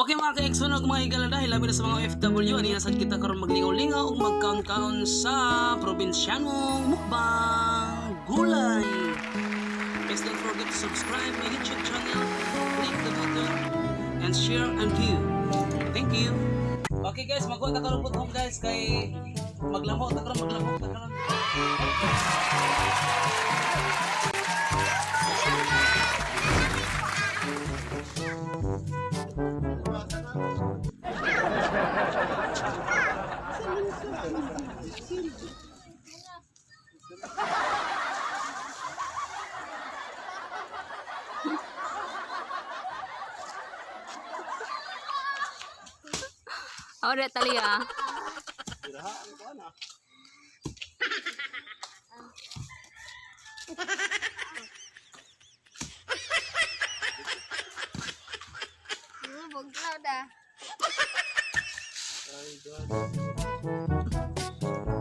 Okay, mga ka-Exxon ug mga higala, dahil labi na sa mga OFW, ani sad kita karon maglingaw-lingaw ug magkaon-kaon sa probinsyanong mukbang gulay. Please don't forget to subscribe my YouTube channel, click the button, and share and view. Thank you. Okay guys, magkuha ta karon home guys, kay maglamo ta karon, maglamo ta karon. Ora Talia.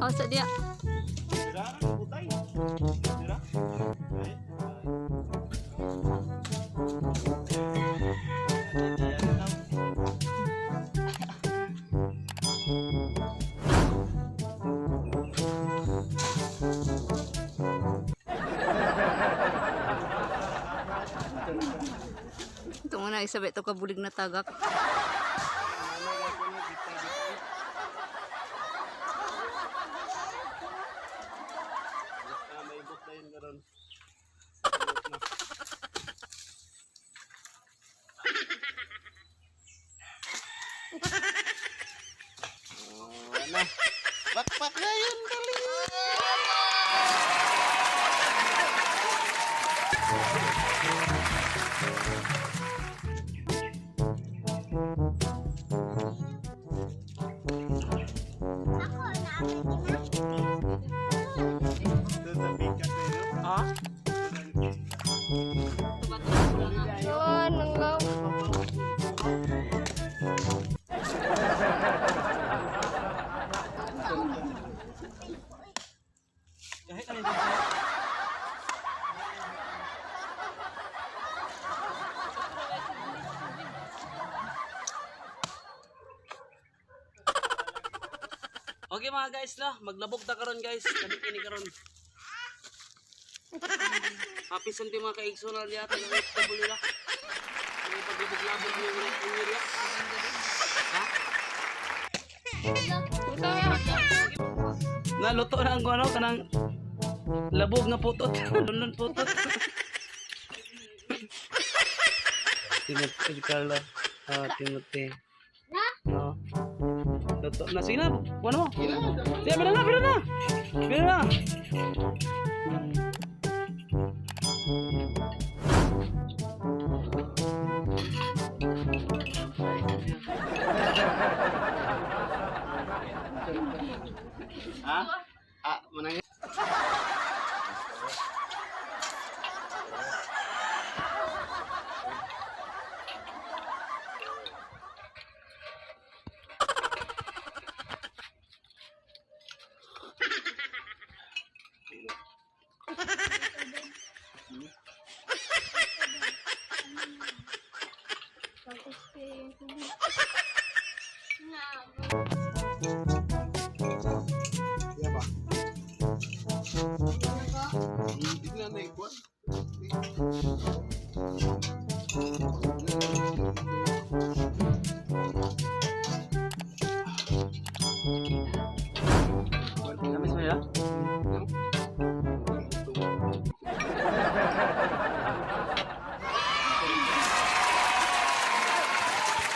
Oh, sa dia. Ito nga na isabi ito kabulig na tagak. Pakpak na yun, dali! Ha? Kahit ano yung. Okay mga guys no, maglabog ta karon guys, kami kini karon. Happy Sunday, mga kaigsoon yata ng FW na. May paglabog-labog niyo ulit ang area. Ha? Naluto na ang ano kanang labog nga putot, lunlun putot. Timothy Carlo. Ah, Timothy. Na? Oo. Luto na. Sige na, kuha na mo. Sige, meron na, meron na. Meron na. Ha? Ah, manang. Iya ba? Hindi na naikuan.